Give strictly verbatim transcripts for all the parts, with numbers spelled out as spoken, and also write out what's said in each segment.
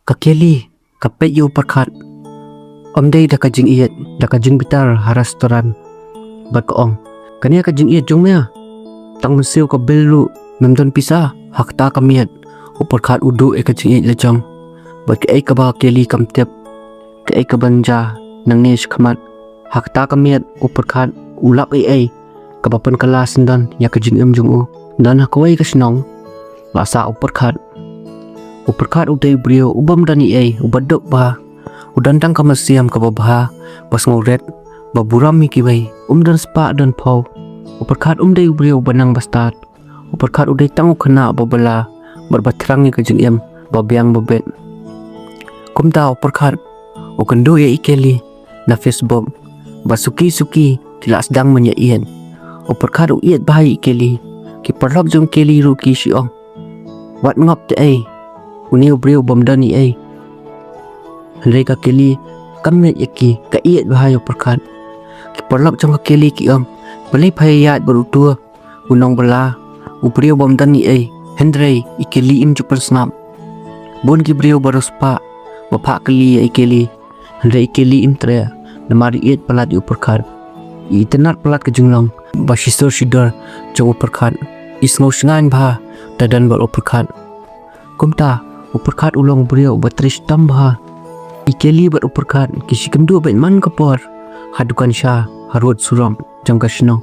Ka Kelly ka peit ïa u Pyrkhat, ym dei da ka jingïeit, da ka jingbitar ha restaurant, bad ka ong, "Kane ka jingïeit jong me? Tang mynsiew ka bill ruh mem don pisa." Ha kata ka miet u Pyrkhat u duh ïa ka jingïeit la jong, bad kaei kaba ka Kelly kam tip, kaei kaban jia nangne shakhmat. Ha kata ka miet u Pyrkhat u lap ei ei kaba pynkylla syndon ïa ka jingim jong u. Don ha kawei ka shnong, la sah u Pyrkhat. U Pyrkhat u dei u briew u bym don ei ei, uba duk bha. U don tang ka mynsiem kaba bha, ba sngewrit, ba burom ïa kiwei. Um don spah don phew. U Pyrkhat um dei u briew uba nang ba stad. U Pyrkhat u dei tang u khynnah ba bylla, bad ba thrang ïa ka jingim ba biang ba bit. Kumta u Pyrkhat u kynduh ïa i Kelly na Facebook, ba suki suki ki la sdang ban ïa ïeit. U Pyrkhat u ïeit bha ïa i Kelly. Ki paralok jong i Kelly ruh ki shu ong, "Wat ngop te ei, une u briew bym don ei ei." Hynrei ka Kelly kam ngeit ïa ki, ka ïeit bha ïa u Pyrkhat. Ki paralok jong ka Kelly ki ong, "Balei pha ïaid bad uto u nongbylla, u briew bym don ei ei?" Hynrei i Kelly im ju pynsngap. Bun ki briew ba riewspah ba phah kylli ïa i Kelly, hynrei i Kelly im treh, namar i ïeit palat ïa u Pyrkhat. I itynnad palat ka jinglong ba shisur shidor jong u Pyrkhat. I sngew shngaiñ bha da don bad u Pyrkhat. Kumta u Pyrkhat u long u briew uba trei shitom bha. I Kelly bad u Pyrkhat ki shu kynduh beit man ka por ha dukan sha ha rud surok jong ka shnong.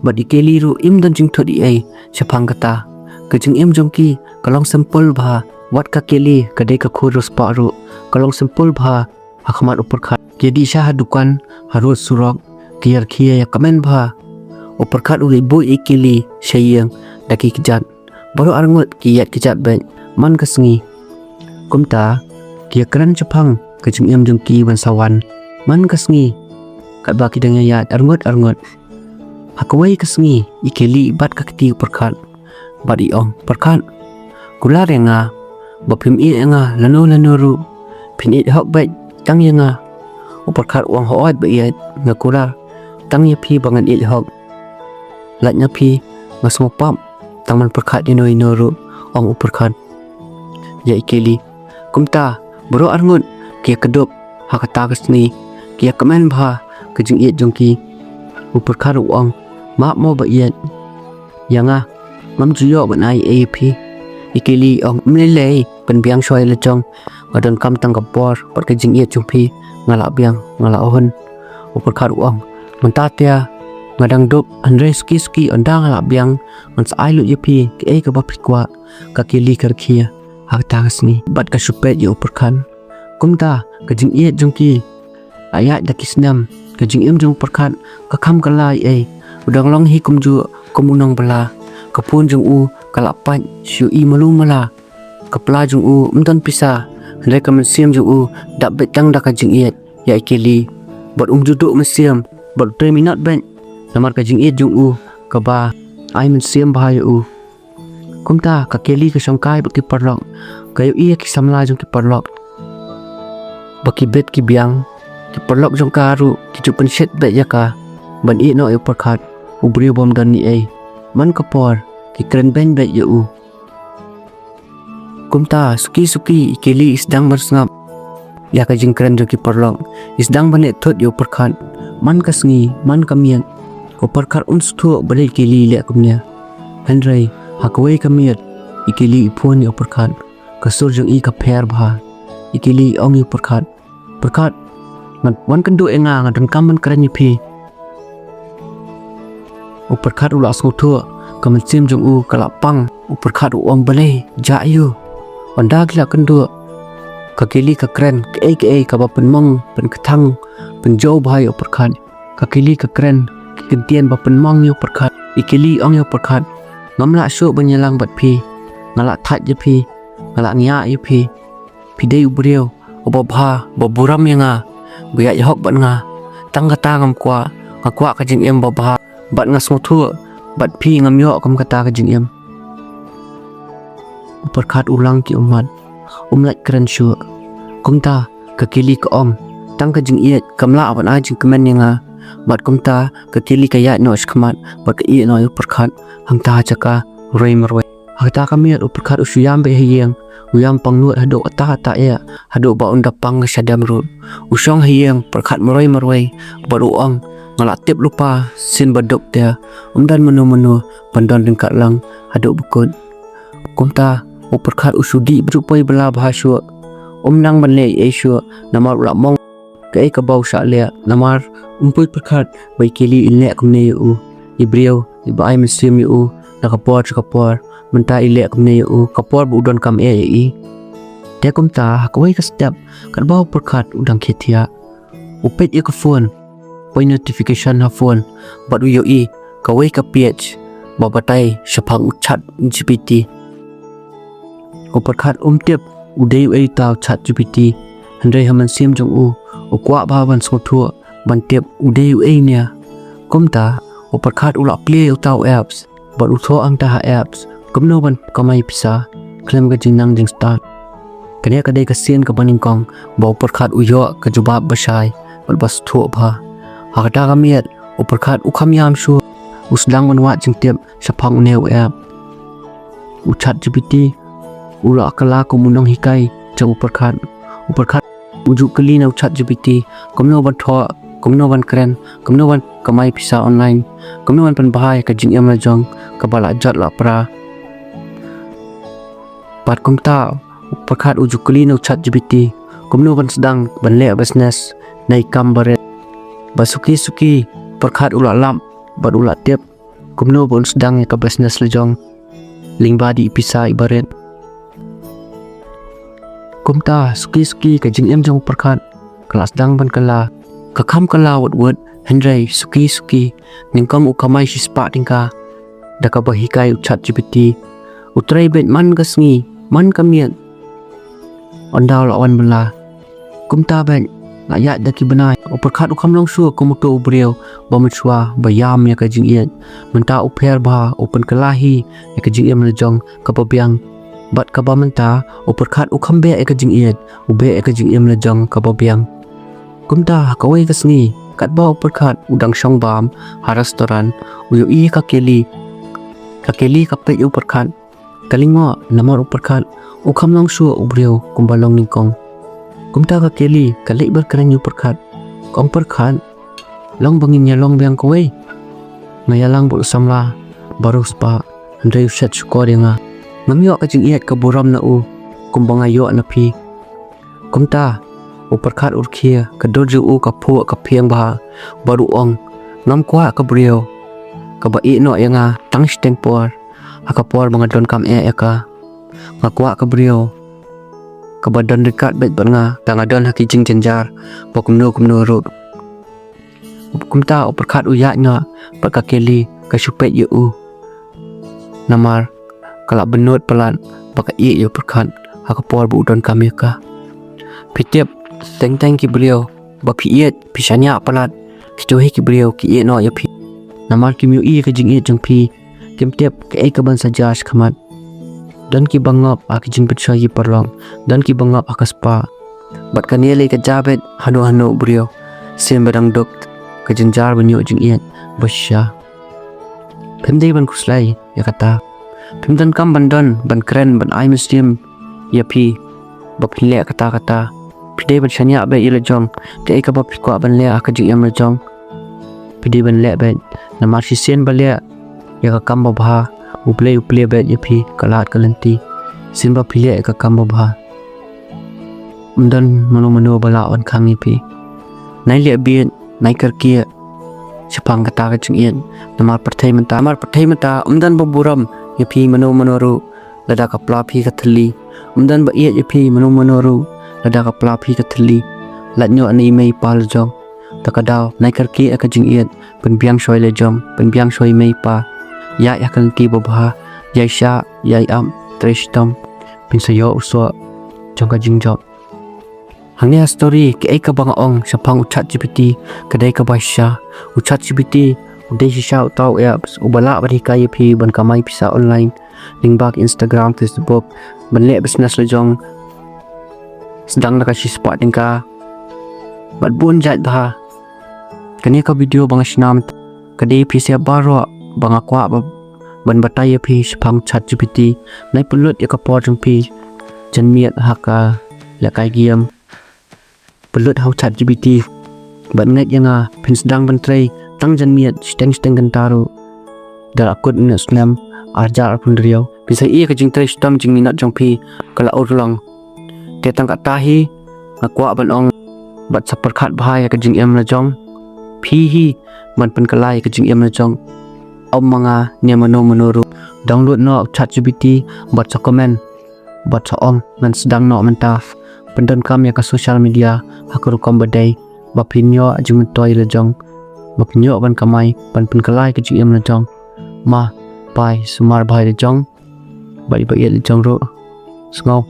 Bad i Kelly ruh im don jingthut ei ei shaphang kata. Ka jingim jong ki ka long simple bha. Wat ka Kelly ka dei ka khun riewspah ruh, ka long simple bha ha khmat u Pyrkhat. Ki dih sha ha dukan ha rud surok, ki ïarkhie ïakmen bha. U Pyrkhat u leit buh ïa i Kelly sha ïing da ki kjat. Baroh arngut ki ïaid kjat beit man ka sngi. Kumta ki ïakren shaphang ka jingim jong ki ban sa wan man ka sngi, katba ki dang ïaid arngut arngut. Ha kawei ka sngi i Kelly i bat ka kti u Pyrkhat bad i ong, "Pyrkhat, kular ïa nga ba phim ïeit ïa nga lano lano ruh, phin ïeit hok beit tang ïa nga." U Pyrkhat u ong, "Hooid ba ïeit, nga kular tang ïa phi ba ngan ïeit hok. Lait na phi, nga sngewpap tang ban pyrkhat ïano ïano ruh," ong u Pyrkhat ïa i Kelly. Kumta baroh arngut ki ïakdup ha kata ka sngi, ki ïakmen bha ka jingïeit jong ki. U Pyrkhat u ong, "Map mo ba ïeit, ïa nga ngam ju ïoh ban ai ei ei ïa phi." I Kelly i ong, "Ym lei lei, pynbiang shuwa ïa la jong. Nga donkam tang ka bor bad ka jingïeit jong phi. Nga lah biang, nga lah hun." U Pyrkhat u ong, "Mynta te nga dang dup, hynrei suki suki ynda nga lah biang ngan sa ai lut ïa phi kaei kaba phi kwah." Ka Kelly ka rkhie ha kata ka sngi bad ka shu peit ïa u Pyrkhat. Kumta ka jingïeit jong ki la ïaid da ki snem. Ka jingim jong u Pyrkhat ka kham kylla ei ei. U dang long hi kumjuh kum u nongbylla. Ka phone jong u ka la pait shu i malu mala. Ka pla jong u ym don pisa, hynrei ka mynsiem jong u dap beit tang da ka jingïeit ïa i Kelly. Bad um ju duh mynsiem bad u trei minot beit, namar ka jingïeit jong u kaba ai mynsiem bha ïa u. Kumta ka Kelly ka shongkai bad ki paralok, ka ïohi ïa ki samla jong ki paralok ba ki bit ki biang. Ki paralok jong ka ruh ki ju pynshit beit ïa ka ban ïeh noh ïa u Pyrkhat, u briew bym don ei ei. Man ka por ki kren beiñ beit ïa u. Kumta suki suki i Kelly i sdang ban sngap ïa ka jingkren jong ki paralok. I sdang ban leh thut ïa u Pyrkhat. Man ka sngi man ka miet u Pyrkhat um sngewthuh balei i Kelly i leh kumne. Hynrei ha kawei ka miet i Kelly i phone ïa u Pyrkhat. Ka sur jong i ka pher bha. I Kelly i ong ïa u Pyrkhat, "Pyrkhat, ngan wan kynduh ïa nga, nga donkam ban kren ïa phi." U Pyrkhat u la sngewthuh, ka mynsiem jong u ka la pang. U Pyrkhat u ong, "Balei, jia aiu?" Ynda ki la kynduh, ka Kelly ka kren kaei kaei kaba pynmong, pynkthang, pynjaw bha ïa u Pyrkhat. Ka Kelly ka kren ki kyntien ba pynmong ïa u Pyrkhat. I Kelly i ong ïa u Pyrkhat, "Ngam lah shuh ban ïalang bad phi. Nga lah thait ïa phi, nga lah ngiah ïa phi. Phi dei u briew uba bha, ba burom ïa nga, ba ïaid hok bad nga. Tang kata ngam kwah, nga kwah ka jingim ba bha, bad nga sngewthuh bad phi ngam ïoh kum kata ka jingim." U Pyrkhat u lang ki ummat, um lah kren shuh. Kumta ka Kelly ka ong, "Tang ka jingïeit kam lah ban ai jingkmen ïa nga." Bad kumta ka Kelly ka ïaid noh shakhmat bad ka ïeh noh ïa u Pyrkhat hangta ha jaka roi marwei. Ha kata ka miet u Pyrkhat u shu ïam beit ha ïing, u ïam pangnud haduh katta katta eh, haduh ba un da pang shadem ruh. U shong ha ïing pyrkhat marwei marwei bad u ong, nga la tip lypa sien ba duk te, ym don mano mano ban don ryngkat lang haduh ba kut. Kumta u Pyrkhat u shu dih bad u poi bylla bha shuh. Um nang ban leh ei ei shuh namar u la mong kaei kaba u shah leh, namar um poi pyrkhat ba i Kelly in leh kumne ïa u. I briew iba ai mynsiem ïa u na ka por sha ka por, mynta i leh kumne ïa u ka por ba u donkam eh ïa i. Te kumta ha kawei ka step katba u Pyrkhat u dang khie thiah, u peit ïa ka phone, poi notification ha phone bad u ïohi kawei ka page ba batai shaphang u Chat G P T. U Pyrkhat um tip u dei uei uta u Chat G P T, hynrei ha mynsiem jong u, u kwah bha ban sngewthuh ban tip u dei uei ne. Kumta u Pyrkhat u la plie ïa uta u apps bad u thoh hangta ha apps kumno ban kamai pisa khlem ka jingnang jingstad. Kane ka dei ka sien kaba nyngkong ba u Pyrkhat u ïoh ka jubab ba shai bad ba sngewthuh bha. Ha kata ka miet u Pyrkhat u kham ïam shuh, u sdang ban wad jingtip shaphang une u app. U Chat G P T u la kylla kum u nonghikai jong u Pyrkhat. U Pyrkhat u ju kylli na u Chat G P T kumno ban thoh, kumno ban kren, kumno ban kamai pisa online, kumno ban pynbha ïa ka jingim la jong kaba la jot la pra. Bad kumta u Pyrkhat u ju kylli na u Chat G P T kumno ban sdang ban leh business na i kam barit. Ba suki suki u Pyrkhat u la lap bad u la tip kumno ba un sdang ïa ka business la jong lyngba da i pisa iba rit. Kumta suki suki ka jingim jong u Pyrkhat ka la sdang ban kylla. Ka kham kylla wut wut, hynrei suki suki nyngkong u kamai shispah tyngka da kaba hikai u Chat G P T. U trei beit man ka sngi man ka miet, ynda u la wan bylla. Kumta beit la ïaid da ki bnai, u Pyrkhat u kham long shuh kum uto u briew ba mynshuwa ba ïam ïa ka jingïeit. Mynta u pher bha, u pynkylla hi ïa ka jingim la jong kaba biang. Bad kaba mynta u Pyrkhat u kham beh ïa ka jingïeit, u beh ïa ka jingim la jong kaba biang. Kumta ha kawei ka sngi katba u Pyrkhat u dang shong bam ha restaurant, u ïohi ïa ka Kelly. Ka Kelly ka peit ïa u Pyrkhat, ka lyngngoh namar u Pyrkhat u kham long shuh u briew kumba long nyngkong. Kumta ka Kelly ka leit ban kren ïa u Pyrkhat, ka ong, Pyrkhat, long ba ngin ïa long biang kawei. Nga ïalang bad u samla baroh spah, hynrei u shet shukor ïa nga. Ngam ïoh ka jingïeit ka burom na u kumba nga ïoh na phi. Kumta u Pyrkhat u rkhie, ka dur jong u ka phuh ka phieng bha bad u ong, ngam kwah ka briew kaba ïeh noh ïa nga tang shiteng por ha ka por ba nga donkam eh ïa ka. Nga kwah ka briew kaba don ryngkat beit bad nga tang nga don ha ki jingjynjar ba kumno kumno ruh. Kumta u Pyrkhat u ïaid noh bad ka Kelly ka shu peit ïa u. Namar ka la bynnud palat ba ka ïeh ïa u Pyrkhat ha ka por ba u donkam ïa ka. Phi tip, teng teng ki briew ba phi ïeit phi shaniah palat, kito hi ki briew ki ïeh noh ïa phi. Namar kim ïohi ïa ka jingïeit jong phi, kim tip kaei kaban sa jia shakhmat. Don kiba ngop ha ki jingpynshoi ki paralok, don kiba ngop ha ka spah. Bad kane lei ka jia beit hano hano u briew. Sien ba dang duk ka jynjar ban ïoh jingïeit ba shisha. Phim dei ban khuslai ïa kata. Phim donkam ban don ban kren ban ai mynsiem ïa phi ba phin leh kata kata. Phi dei ban shaniah beit ïa la jong, kaei kaba phi kwah ban leh ha ka jingim la jong. Phi dei ban leh beit, namar shisien ba leh ïa ka kam babha, U Blei u plie beit ïa phi ka lad ka lynti. Sien ba phi leh ïa ka kam babha, ym don mano mano ba lah ban khang ïa phi. Nai leh beit, nai kyrkieh shaphang kata ka jingïeit. Namar pyrthei mynta, namar pyrthei mynta ym don ba burom ïa phi mano mano ruh lada ka pla phi ka thylli. Ym don ba ïeit ïa phi mano mano ruh lada ka pla phi ka thylli. Lait noh na i mei i pa la jong. Ta ka daw, nai kyrkieh ïa ka jingïeit, pynbiang shoi la jong, pynbiang shoi i mei i pa. Ïaid ha ka lynti babha, ïai shah, ïai ap, trei shitom. Phin sa ïoh u soh jong ka jingjop. Hangne ha story, kaei kaba nga ong shaphang u Chat G P T ka dei kaba shisha. U Chat G P T u dei shisha uta u apps uba lah ban hikai ïa phi ban kamai pisa online lyngba ka Instagram, Facebook, ban leh business la jong sdang da ka shispah tyngka bad bun jait bha. Kane ka video ba nga shna mynta ka dei phi sha baroh ba nga kwah ba ban batai ïa phi shaphang ChatGPT. Nai pynlut ïa ka por jong phi janmiet ha ka lehkai game. Pynlut ha u ChatGPT bad ngeit ïa nga, phin sdang ban trei tang janmiet shiteng shiteng kynta ruh. Da la kut mynne u snem ar hajar arphew hynriew, phin sa ïohi ka jingtrei shitom jingminot jong phi ka la urlong. Te tang katta hi nga kwah ban ong, bad sa pyrkhat bha ïa ka jingim la jong phi hi ban pynkylla ïa ka jingim la jong. Ym ma nga ne mano mano ruh. Download noh ChatGPT bad sa comment bad sa ong, ngan sdang noh mynta. Pyndonkam ïa ka social media ha ka rukom ba dei, ba phin ïoh jingmyntoi la jong, ba phin ïoh ban kamai ban pynkylla ïa ka jingim la jong. Ma, bye, sumar bha ïa la jong bad ïa ba ïeit la jong ruh. Sngew.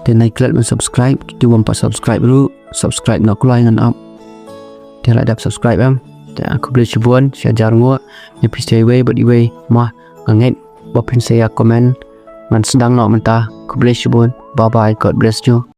Te nai klet ban subscribe, kito bym pat subscribe ruh, subscribe noh, kloi ngan ap. Te la dep subscribe em. Te khublei shibun, sha jar nguh ïa phi sa iwei bad iwei. Ma, nga ngeit ba phin sa ïa comment. Ngan sdang noh mynta. Khublei shibun. Bye bye. God bless you.